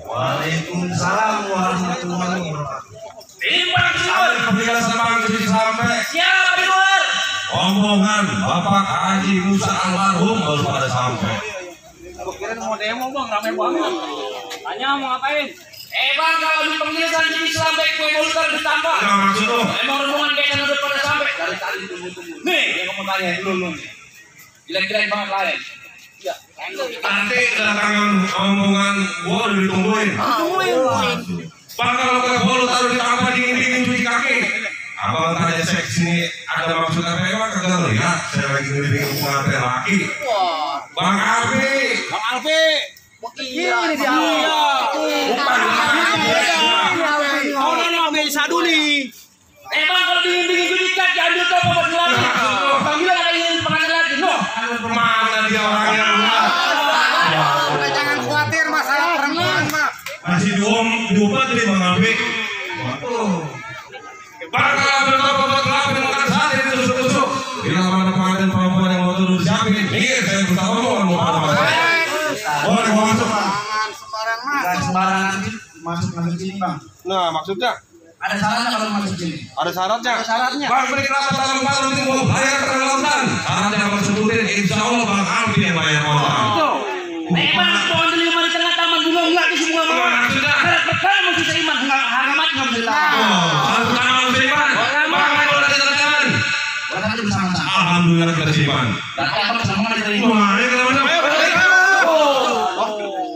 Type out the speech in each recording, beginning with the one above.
Waalaikumsalam warahmatullahi wabarakatuh. Timbang Siwon. Penjelasan majelis sampai. Siapa di luar? Omongan Bapak Haji Musa almarhum baru pada sampai. Kira mau demo bang, ramai banget. Tanya mau ngapain? Bang, kalau di penjelasan jadi sampai kue bolukan ditambah. Apa maksud lu? Emang rombongan kayaknya udah pada sampai. Dari tadi tunggu-tunggu. Nih, yang kamu tanya dulu nih. Gila-gilain banget lain. Iya. Nanti kedatangan omongan gua udah ditungguin. Bang, kalau kue bolu taruh di tangan dingin-dingin cuci kaki. Abang tanya seks ini ada maksud apa emang kagak lihat saya lagi ngeliling pengantin laki. Bang Alfi. Bang Alfi. Iya, ini dia. Bukan Oh, ini ambil sadu nih. Bang, kalau dingin-dingin cuci kaki ambil top apa lagi? Bang bilang ada ingin pengantin lagi. No. Kemana dia orangnya? Jangan khawatir masalah perempuan, Mak. Masih diumpat nih Bang Alfi. Bakal bertobat kelapa dengan saat ini tusuk-tusuk. Bila mana pengantin perempuan yang mau turun siapin, minggir saya bertahu mau apa? Boleh mau masuk Pak? Jangan sembarang masuk. Jangan sembarangan masuk sini bang. Nah maksudnya Ada syaratnya kalau masuk sini. ada syaratnya. Ada syaratnya. Bang beri kelapa tangan baru ini mau bayar peralatan. Syaratnya Bang sebutin, insya Allah Bang Alfi yang bayar modal. Bang, pohon delima di tengah taman bunga enggak di semua Apa mawar. maksudnya? Syarat pertama mesti seiman, harga mati nggak bisa dilawan. Satu tangan beriman. Bang boleh diterima. Boleh aja bersama-sama. Alhamdulillah kita siman. Berarti apa bersama diterima? Wah ini kenapa?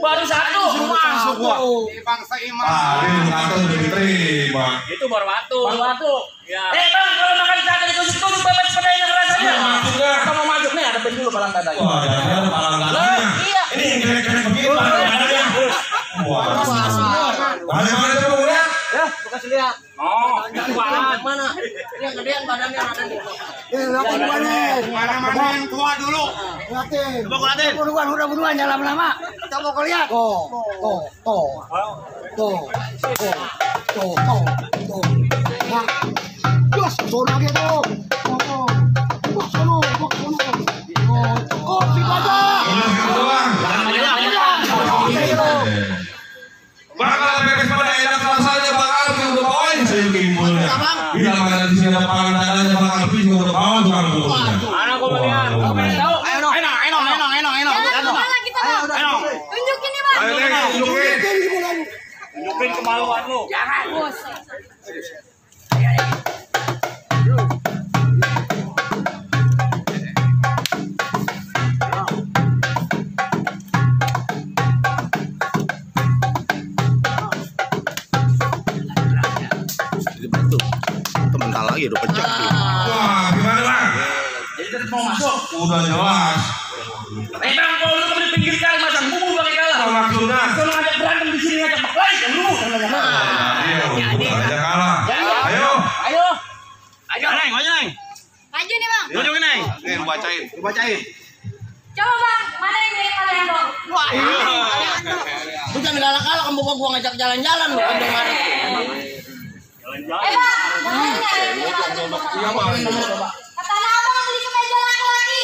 Baru satu. Masuk gua. Bangsa iman. Ini satu udah diterima. Itu baru batu. Baru batu. Ya. Bang, kalau makan sate ditusuk-tusuk bebek sepeda yang rasanya. Maksudnya? Kamu maju nih ada dulu balang dadanya. Wah jadi ada palang dadanya. Iya. Ini yang kira-kira begini palang dadanya. Wah. Ada mana coba lihat? Ya, kasih lihat. Oh, itu balang. Mana? Ini yang gedean badannya ada nih. Lihatin mana? Mana yang tua dulu. Lihatin. Coba aku liatin. Udah buruan jangan lama-lama. Coba kau lihat. Tuh. Nah, jos, sono dia tuh. Bok sono. Cukup sih aja. Ini segitu doang. Bakal bebek pada enak rasanya bakal udah bawain saya gimbulnya. Bila mana di sini ada palang dadanya bakal Alfi juga udah bawa tukang bulnya. Anak aku melihat. Kamu pengen tahu? Ayo, Mana kita bang? Tunjukin nih bang. Ayo deh, tunjukin. Tunjukin kemaluan lu. Jangan. Bos. Bentar lagi udah pecah. Wah, gimana bang? Jadi kita mau masuk. Udah jelas. Bang, kalau lu di pinggir kali masang bumbu pakai kalah. Apa maksudnya? Kalau ngajak berantem di sini ngajak baklai kan lu. Iya, aja kalah. Ayo. Ayo. Neng, Neng. Maju nih bang. Tunjukin Neng. Nih, lu bacain. Coba bang, mana yang milik kalian dong? Wah, lu jangan galak-galak kamu gua ngajak jalan-jalan lu kan mana. Bang, mana yang milik kalian dong? Kata abang beli kemeja laki-laki.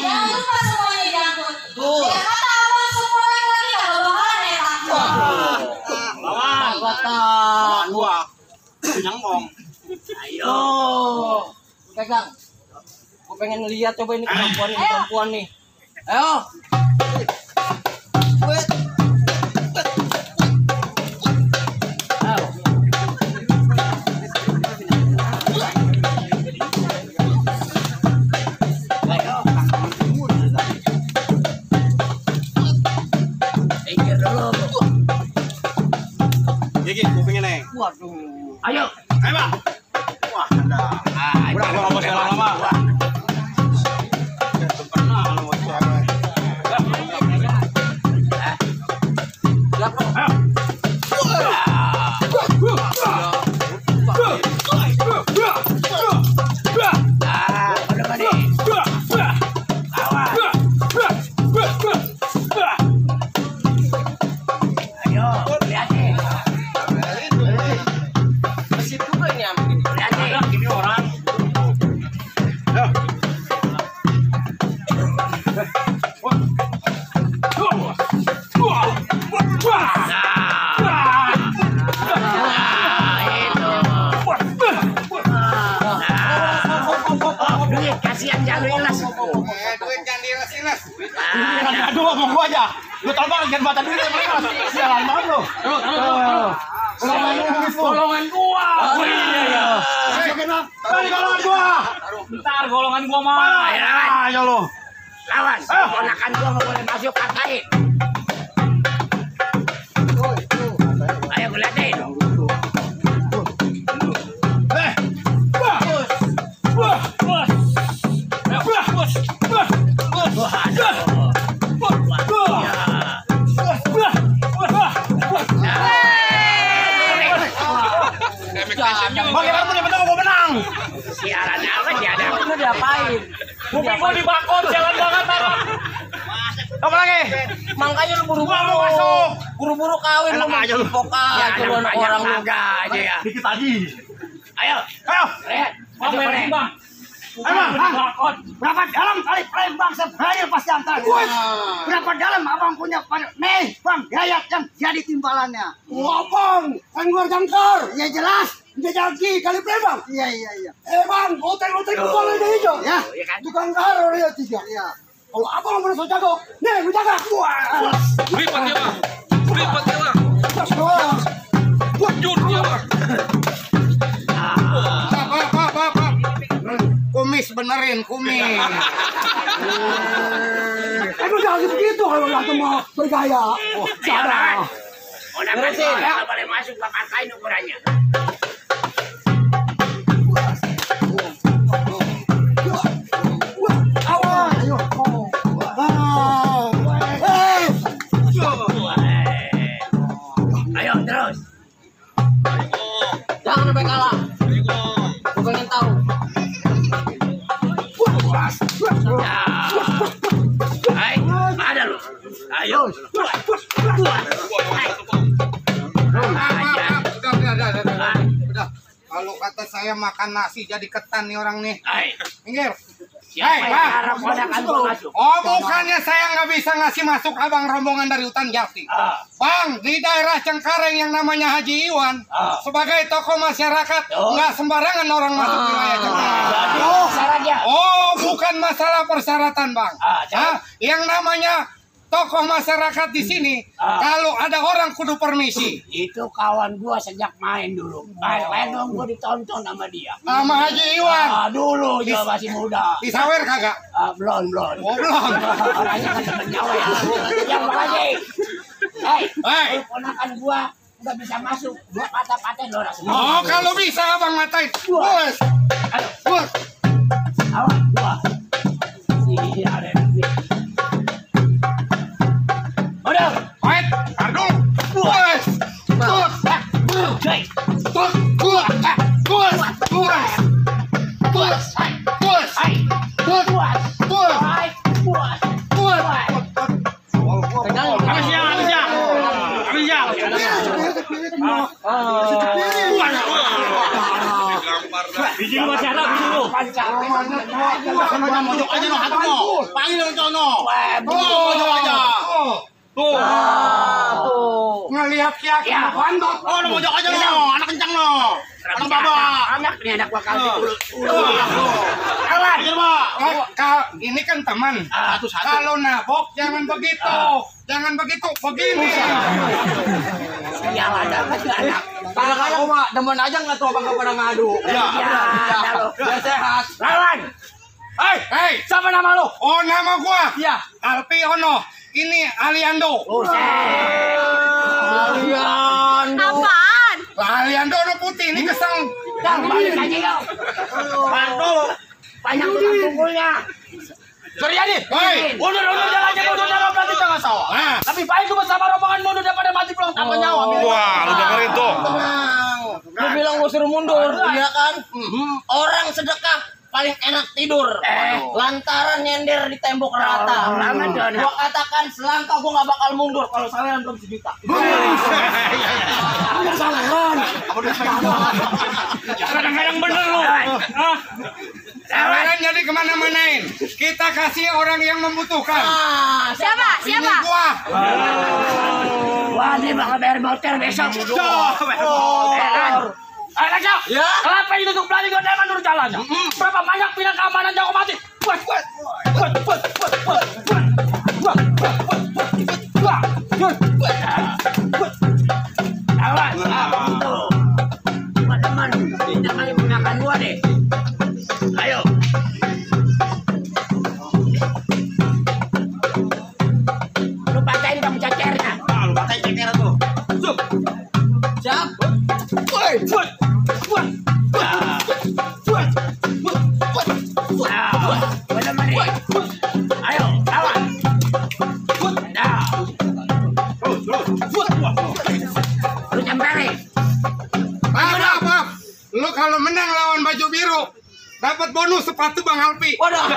Jangan lupa semuanya diangkut. Ya kata abang semua laki-laki kalau bakalan ya takut. Kata gua. Nyangkong. Ayo. Pegang. Gua pengen lihat coba ini perempuan nih. Ayo. Wait. Ayo. Pikir dulu. Gigi, kupingnya Neng. Waduh. Ayo. Ayo, Bang. Wah, ada. Udah, gua ngomong segala lama. Pernah lu mau cewek. Masih juga ini am. Ini orang. Duit jangan diles-iles. Aduh, mau gua aja. Lu tau banget jangan bata duit mereka. Sialan banget lu. Golongan gua. Oh iya. Balik golongan gua. Ntar golongan gua mah. Ayo lu. Lawan, ponakan gua nggak boleh masuk katain. Ayo gue liatin. Bagaimana punya betul gua menang? Siaran apa dia ada? Lu diapain? Kuping gua dibakar, jalan banget Arab. Apa lagi? Makanya lu buru-buru Gua mau masuk. Buru-buru kawin lu Enak aja lu. pokoknya Ya, lu anak orang lu. aja ya. Dikit lagi. Ayo, Ayo. lihat. Bang, beresin bang. Ayo, Bang. Dibakar. Berapa dalam kali frame bang saya pasti angkat. Berapa dalam abang punya nih bang gayat yang jadi timbalannya. Wah bang, kan luar jangkar. Ya jelas, dia jadi kali frame bang. Iya. Bang, hotel boleh deh hijau. Ya, tukang karo dia tiga. Iya. Kalau abang mau so jago, nih gue jaga. Wah. Lipat ya bang. Lipat ya bang. Jur ya bang. Kumis benerin, kumis. Emang jangan begitu kalau nggak mau bergaya. Oh, Siaran. salah. Udah masuk, nggak boleh masuk bakar kain ukurannya. Awas, ayo. Ayo terus. Jangan sampai kalah. Gua pengen tahu. Hai, ada lu. Ayo. Udah. Kalau kata saya makan nasi jadi ketan nih orang nih. Hai. Minggir. Siapa Hai, yang Bang. harap ponakan gua masuk? Oh bukannya saya nggak bisa ngasih masuk abang rombongan dari hutan Jati. Bang, di daerah Cengkareng yang namanya Haji Iwan, sebagai tokoh masyarakat, nggak sembarangan orang masuk wilayah Cengkareng. Oh, syaratnya. Oh, bukan masalah persyaratan, Bang. Jangan. Yang namanya tokoh masyarakat di sini, kalau ada orang kudu permisi. Itu kawan gua sejak main dulu. Main dong gua ditonton sama dia. Sama Haji Iwan. Dulu dia masih muda. Disawer kagak? Belum. Oh, belum. Orangnya kan temen nyawa ya. Yang lagi. Hei. Ponakan gua udah bisa masuk. Gua patah-patahin lo orang semua. Oh, kalau bisa abang matain. Bos. Bos. Awas gua. Iya, ada duit. Udah. Wait, ardul. Bos. Bos. Cuy. Bos. Bos. Bos. Bos. Bos. Bos. Hai. Bos. Bos. Hai. Buat. Bos. Biji lu masih ada, biji lu. Mojok aja no, hatu no. Panggil dong cono. Mojok aja. Tuh. Ngelihat kiaki bandot. Oh, no, mojok aja no. Anak kencang no. Anak baba. Anak nih anak gua kali dulu. Kawan, ini kan teman. Kalau nabok jangan begitu. Jangan begitu, begini. Sial ada anak. Kadang-kadang mah demen aja nggak tuh abang pada ngadu. Ya, Biar sehat. lawan. Hei, Siapa nama lu? oh nama gua. Iya. Alpiono. Ini Aliando. Apaan? Aliando no putih, ini kesang. Bang, balik aja yo. Bantu. Banyak tukang tunggulnya. Suryadi. Hei. Mundur jalan aja, mundur jalan berarti jangan sawah. Nah. Lebih baik lu bersama rombongan mundur daripada mati pulang tanpa nyawa. Wah, lu dengerin tuh. Lu bilang gua suruh mundur, Iya kan? Orang sedekah paling enak tidur. Lantaran nyender di tembok rata. Gua katakan selangkah gua nggak bakal mundur kalau saweran belum sejuta. Kadang-kadang bener lu. Saweran jadi kemana-manain. Kita kasih orang yang membutuhkan. Siapa? Ini gua. Wah, dia bakal bayar motor besok. Ayo, Lajak. Ya. Kenapa itu untuk belanja gua dengan nur jalannya? Berapa banyak pinang keamanan jago mati? Awas, begitu. Teman-teman, kita kali gunakan gua deh. Ayo. Lu patahin dong cecernya. Lu pakai ceker tuh. Siap. Teman-teman nih. Ayo, lawan. Nah. Lu cemperin. Maaf. Lu kalau menang lawan baju biru, dapat bonus sepatu Bang Alpi. Waduh.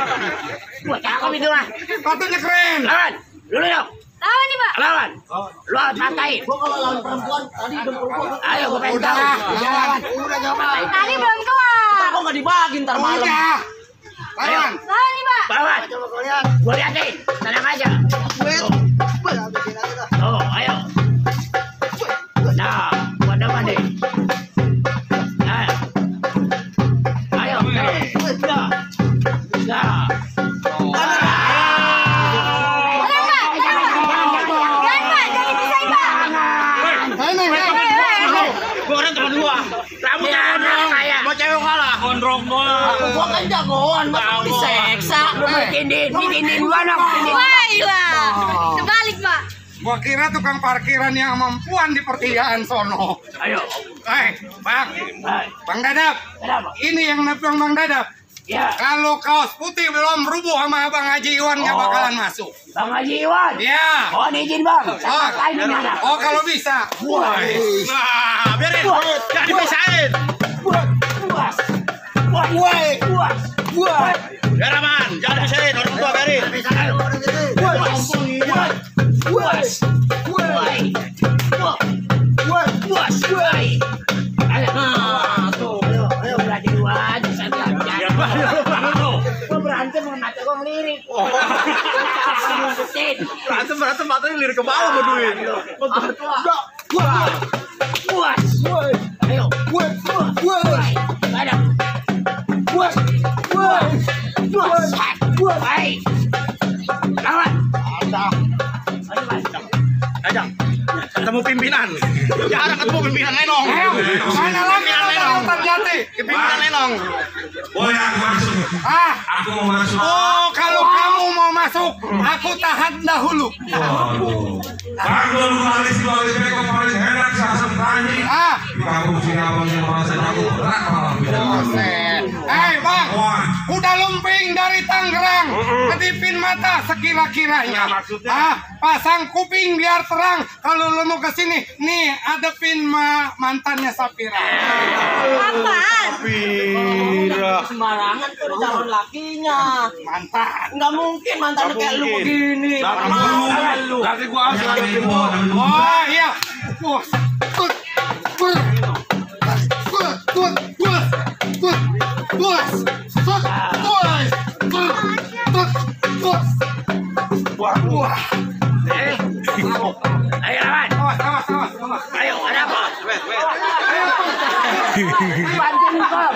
Gua cakep itu mah. Sepatunya keren. Lawan. Dulu dong. Lawan nih, Pak. Lawan. Lu harus patahin. Gua kalau lawan perempuan tadi udah berubah. Ayo, gua pengen tahu. Jalan. Udah jawab. Tadi belum kelar. Kok nggak dibagi ntar malam? Udah. Lawan. Lawan nih, Pak. Lawan. Coba kau lihat. Gua liatin. Tenang aja. Udah bikin aja dah. Oh, ayo. Nah, gua depan deh. Nah. Ayo. Nah. Nah. Jangan, Pak. Jangan dipisahin, Pak. Gua orang teman gua. Kamu kayak mau cewek kalah. Gondrong gua. gua kan jagoan, masa mau diseksa. Lu bikinin gua dong. Wah, lah. Terbalik, Pak. Gua kira tukang parkiran yang mampuan di pertigaan sono. Ayo. Bang. Hai. Bang Dadap. Kenapa? Ini yang nepang Bang Dadap. Ya, Kalau kaos putih belum rubuh sama Bang Haji Iwan nggak bakalan masuk. Bang Haji Iwan. Ya. Mohon izin, Bang. Saya pakai ini ada. Oh kalau bisa. Nah, biarin. Jangan dipisahin. Puas. Biar aman. Jangan dipisahin. Orang tua biarin. Berantem sama mata gua ngelirik. Berantem matanya lirik ke bawah gua duit. Puas. Ayo. Ada. Baik. Lawan. Ajang. Ketemu pimpinan. Jarang ketemu pimpinan Lenong. Mana lagi Lenong. terjadi? Pimpinan Lenong. Boleh aku masuk. Aku mau masuk. Oh kalau kamu mau masuk, aku tahan dahulu. Waduh. Aku lu kali si balik beko paling enak sasem tani. Kamu sih abang yang merasa jago berat malah Bang, udah lumping dari Tangerang, kedipin mata sekira-kiranya. Pasang kuping biar terang. Kalau lu mau kesini, nih adepin mantannya Sapira. Apaan? Sembarangan tuh calon lakinya. Mantan. Nggak mungkin mantannya kayak lu begini. Lagi gua asal Oh iya. Ayo lawan. Awas. Ayo, ada apa? Bantuin kau.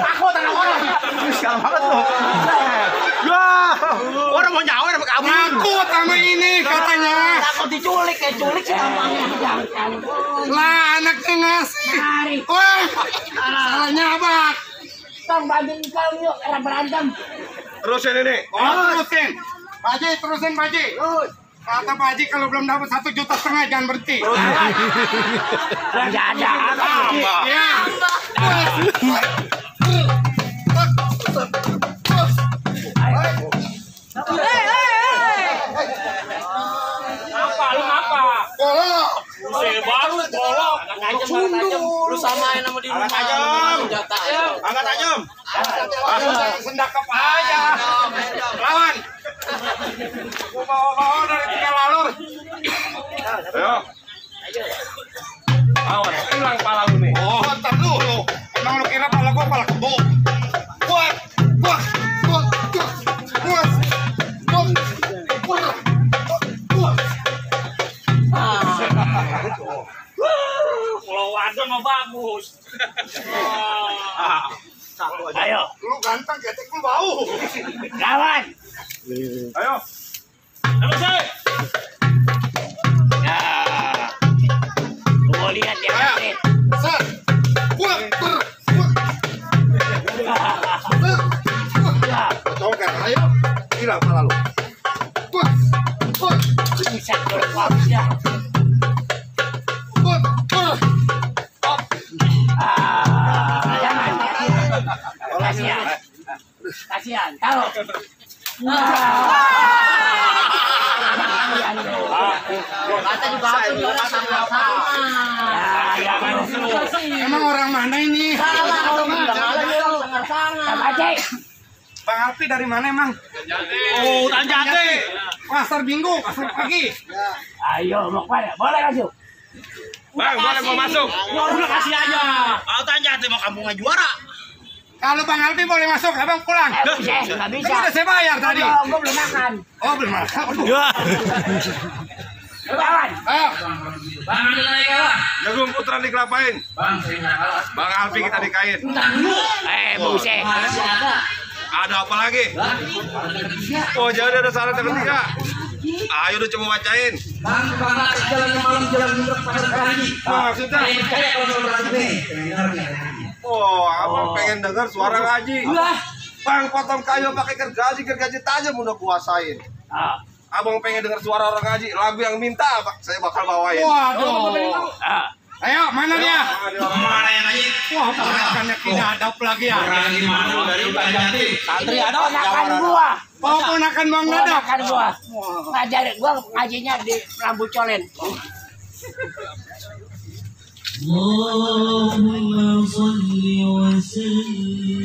takut anak orang. Sial banget loh. Ya, orang mau nyawa apa kabur. Takut sama ini katanya. Takut diculik, kayak culik sih gampangnya. Jangan. Lah anaknya ngasih. Mari. Wah, salahnya apa? Tong bantuin kau yuk, karena berantem. Terusin ini. Terusin. Terusin Pak Haji. Kata Pak Haji kalau belum dapat 1,5 juta jangan berhenti. Nggak ada apa. Ya. Apa lu apa? Golok. Baru bolok. Lu samain sama di rumah. Senjata. Angkat tajam. Sendakap aja. Lawan. Gua bawa dari 3 lalur. Ayo. Awas, hilang pala lu nih. Oh, entar dulu. Emang lu kira pala gua pala kebo? Buat. Pulau Waduh. bagus. Ayo, Lu ganteng, ketek lu bau. lawan. Ayo. Nah, gua lihat ya nanti. Set. Buat. Tahu kan? Ayo. Gila kepala lu. Buat. Bisa kalau bisa. Jangan. Kasihan. Kasihan. Taruh. Kata juga aku juga sama-sama. Emang orang mana ini? Salah kalau nggak kalah ya sangat-sangat. Bang Alpi dari mana emang? Oh, Tanjati. Pasar Minggu, pasar pagi. Ayo, mau kemana? Boleh masuk. Bang, boleh mau masuk. Udah kasih aja. Oh, Tanjati mau kampungnya juara. Kalau Bang Alpi boleh masuk, abang pulang. Nggak Kan bisa. udah saya bayar tadi. Gue belum makan. Oh, belum makan. Lawan. Ayo. Bang, ada naik kalah. Jagung Putra dikelapain. Bang, saya nggak kalah. Bang Alpi kita dikain. Buset. Masih ada. Ada apa lagi? Oh, jadi ada syarat yang ketiga. Ayo udah cuma bacain. Bang, Bang, jalan malam jalan minggu pasar pagi. Maksudnya? Saya percaya kalau soal ini. Oh, abang pengen dengar suara ngaji. Bang, potong kayu pakai gergaji tajam udah kuasain. Abang pengen dengar suara orang ngaji, lagu yang minta saya bakal bawain. Waduh. Ayo, mana dia? Mana yang ngaji? Wah, ponakannya kinadap lagi ya. Lagi mana dari Tanjati? Santri ada ponakan gua. Oh, ponakan Bang Nadap. Ponakan gua. Ngajar gua ngajinya di Rambut Colen. اللهم صل وسلم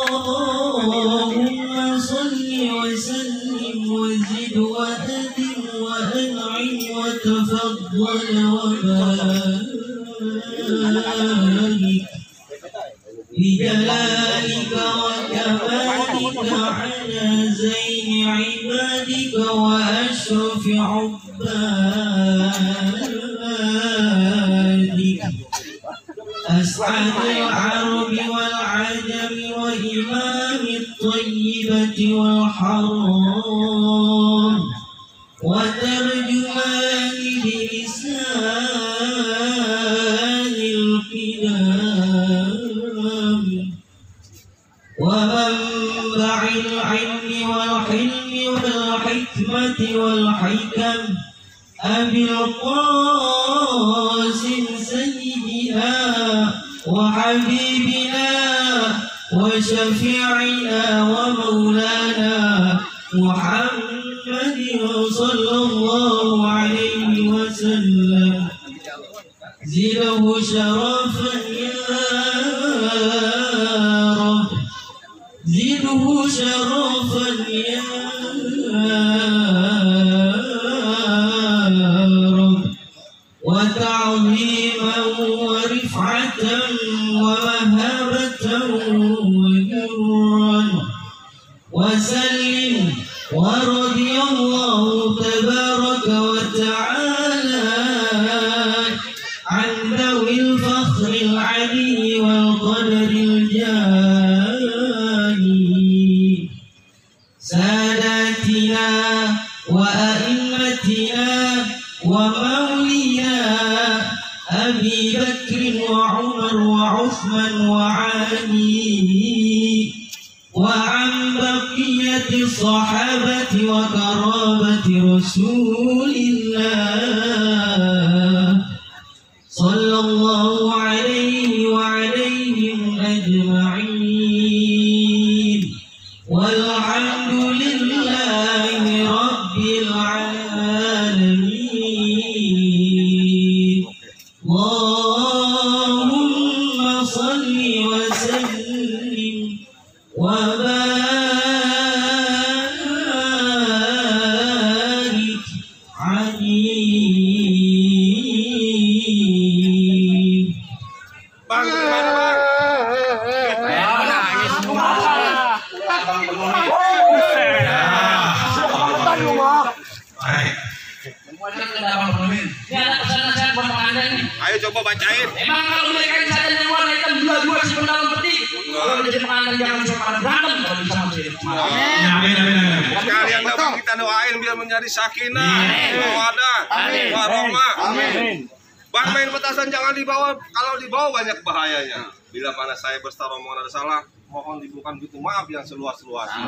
اللهم صل وسلم وزد وأدم وأنعم وتفضل وبارك بجلالك وكمالك على زين عبادك وأشرف عبادك أسعد العرب والعجم وإمام الطيبة والحرام وترجمان بلسان القدام ومنبع العلم والحلم والحكمة والحكم أبي القاسم سيدنا وحبيبنا وشفيعنا ومولانا محمد صلى الله عليه وسلم زده شرفا يا رب زده شرفا يا رب وتعظيما ورفعة ومهابة وبرا وسلم ورضي الله تبارك وتعالى عن ذوي الفخر العلي والقدر الجاني ساداتنا وأئمتنا ومولينا أبي بكر وعمر وعثمان وعلي وعن بقية الصحابة وقرابة رسول الله صلى الله عليه وعليهم أجمعين والحمد لله رب العالمين اللهم صل وسلم وبارك عليه Bang, gimana bang? Ini ada pesan nasihat buat Bang Anda ini. Ayo coba bacain. Emang kalau mereka yang sadar yang warna hitam dua-dua si pendalam peti. Kalau ada penganan jangan suka pada berantem kalau bisa masuk. Amin. Sekalian dapat kita doain biar menjadi sakinah, mawaddah, warahmah. Bang, main petasan jangan dibawa, kalau dibawa banyak bahayanya. Bila mana saya berstaha rombongan ada salah, mohon dibukan pintu maaf yang seluas-luasnya.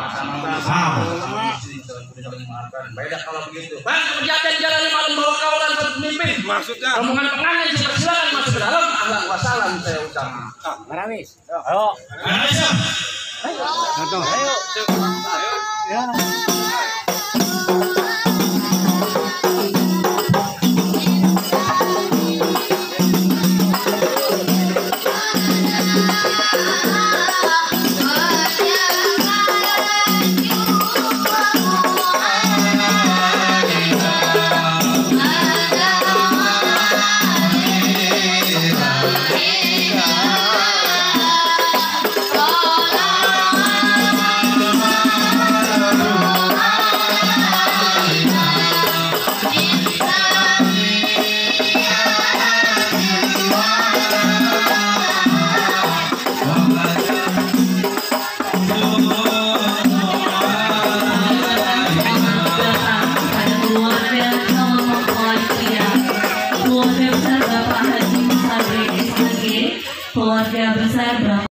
Beda kalau begitu. Bang, kejahatan jalani malam bawa kawalan satu pemimpin. Maksudnya? Rombongan pengantin silakan masuk ke dalam. Ahlan wassalam saya ucapkan. Maramis. Keluarga besar Bapak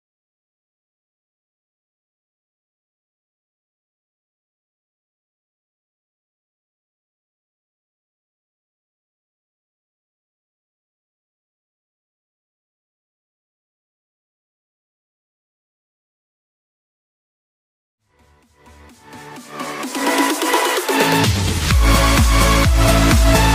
Thank you.